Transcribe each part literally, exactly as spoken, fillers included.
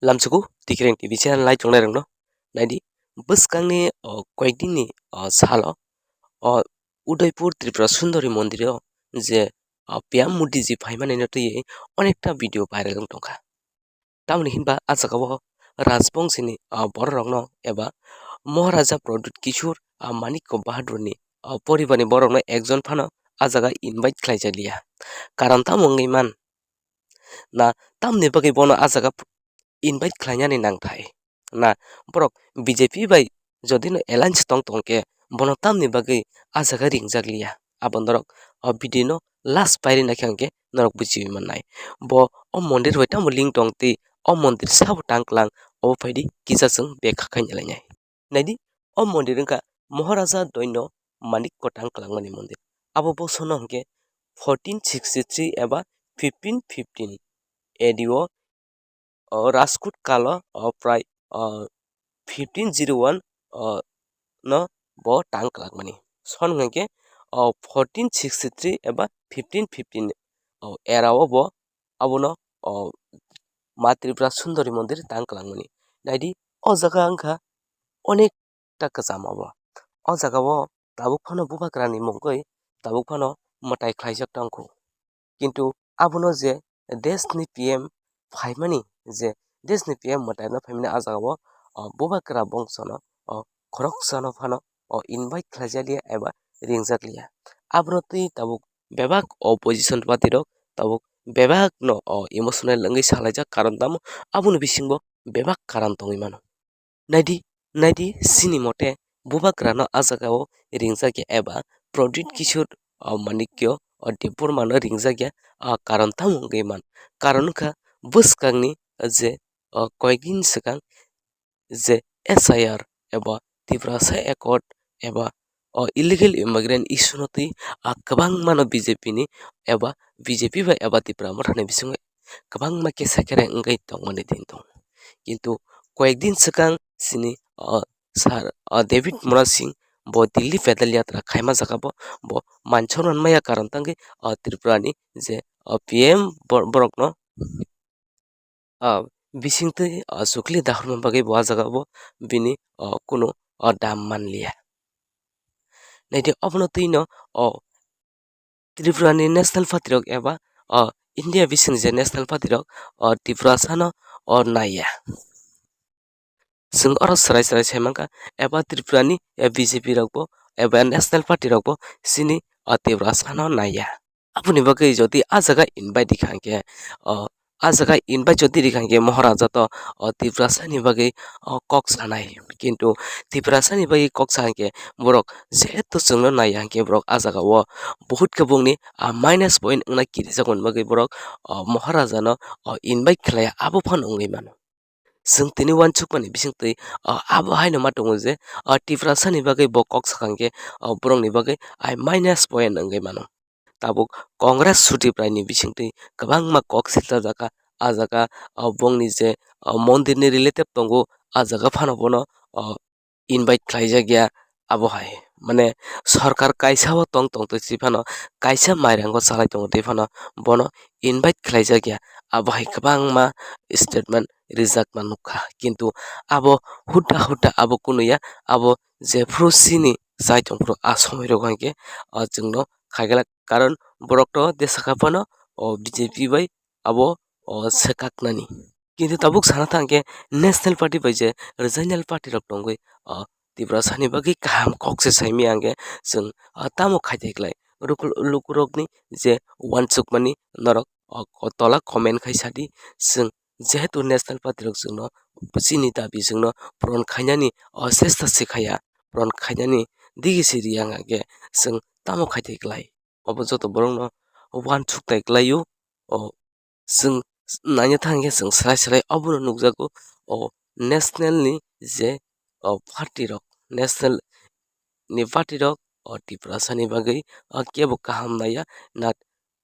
Lamsuku Tikreng T V channel nai tongnai rokno naidi, bwskangni, o, koikdinni, o, salo, o, Udaipur Tripura Sundori Mondiro je, o, P M Modi ji phaimani no twiwi onekta video viral wng tongkha. Tamoni hinba a jagao Rajbongshini, o, bororokno eba Maharaja Pradyut Kishore, o, Manikya Bahadurni, o, poribarni borokno ekjon phano a jaga invite khlaijak liya. Karon tamo wngwi man? Na tamni bagwi bono a jaga invite khlainani nangthai? Na borok B J P bai jodi no alliance tong tong khe bono tamni bagwi a jaga ringjak liya? Abo norok o video no last pairi naikhe hwnkhe norok bujiwi mannai. Bo o mondir bai tamo link tong twi o mondir sabo tang klang, obo phaidi kisa chwng bekha khaina lainai. Naidi, o mondir wngkha Maharaja Doino Manikya tang klangmani mondir. Abo bosongno hwnkhe fourteen sixty-three eba fifteen fifteen A D o, o Rajkut kalo, o prai, o fifteen zero one, o no bo tang klangmani. Son hwnkhe, o fourteen sixty-three eba fifteen fifteen, o era o bo abono, o Ma Tripura Sundori Mondir tang klangmani. Naidi, o jaga wngkha onek ta kwcham obo. O jaga o tabuk phano bubagrani mungwi tabuk phano mwtai khlaijak tongkhu. Kintu abono je deshni P M phaimani, je deshni P M mwtaino phaimani, a jaga o, o, bubagra bongsono, o, khoroksano phano, o, invite khlaijak liya eba ringjak liya. Abono twi tabuk bebak opposition party rok tabuk bebak no, o, emotional wngwi salaijak, karon tamo aboni bisingo bebak karon tongwi mano. Naidi, naidi, sini mote bubagrano a jagao ringjakya eba Pradyut Kishore, o, Manikya, o, Debbarmano ringjakya, a karon tamo wngwi man? Karon wngkha bwskangni je, o, koyekdin swkang je S I R eba Tiprasa Accord eba o illegal immigrant issue no twi, a, kwbangma no B J P ni eba B J P bai eba Tipra Motha ni bisingo kwbangma kesa kereng wngwi tongmani din tongo. Kintu koyekdin swkang sini, o, sir, o, David Murasing bo Delhi pedal yatra khaima jaga bo, bo manchor manmaya karon tangwi, o, Tripura ni je, o, P M bor-, borok no, ah, bisingtwi, ah, chukli dahorma bagwi bo ah jaga o bini, ah, kunu, ah, dam manliya. Naidi, obono twino, oh, Tripura ni national party rok eba, oh, India bising je national party rok, oh, Tiprasa no, oh, naiya. Chwng oro chwrai chwrai sai mankha, eba Tripura ni, eh, B J P rok bo, eba national party rok bo chini, oh, Tiprasa no naiya. Aboni bagwi jodi ah jaga invite rikha hwnkhe, o, ah jaga invite jodi rikha hwnkhe Maharaja to, o, Tiprasa ni bagwi, o, kok sanai. Kintu Tiprasa ni bagwi kok sa hwnkhe borok jehetu chwngno naiya hwnkhe borok ah jaga o buhut khe bongni, ah, minus point wngna kirijak mani bagwi borok, o, Maharaja no, o, invite khlaiya, abo phano wngwi mano. Chwng tini uansukmani bisingtwi, o, abo haino ma tongo je, o, Tiprasa ni bagwi bo kok sakha hwnkhe, o, borokni bagwi ai minus point wngwi mano. Tabuk Congress Sudip Rai ni bisingtwi kwbangma kok silchajak kha. Ah jaga, o, bongni je, o, mondir ni relative tongo, ah jaga phano bono, o, invite khlaijak ya. Abo hai, mane, sorkar kaisa o tong tong twi phano, kaisa mairango chalai tongo twi phano bono invite khlaijak ya. Abo hai kwbangma statement rijak ma nukha. Kintu abo huda huda abo kunuya, abo jephru sini chai tongphuru a somoi rogo hwnkhe, o, chwngno khaigala, karon borok to desaka phano, o, B J P bai abo, o, swkaknani. Kintu tabuk sana thangkhe national party bai je regional party rok tongwi, o, Tiprasa ni bagwi kaham kok se saimaya hwnkhe chwng, o, tamo khaitaiklai? Rukul-, lukurokni je uansukmani norok, o, o tola comment khai sadi, chwng jehetu national party rok chwngno chini dabi chwngno puron khainani, o, chesta se khaiya, puron khainani digi se riya hwnkhe chwng tamo khaitaiklai? Obo joto borokno uansuk tai klaio. O, chwng naina thangkhe chwng srai srai obono nukjago, o, national ni je, o, party rok, national ni party rok, o, Tiprasa ni bagwi, o, kebo kaham naiya, na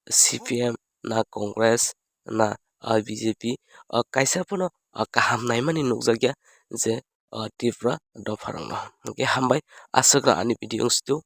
C P M, na Congress, na, o, B J P, o, kaisa phano, o, kaham naimani nukjakya je, o, Tripura dopharokno. Hwnkhe hambai, aswkno ani video wngsitu.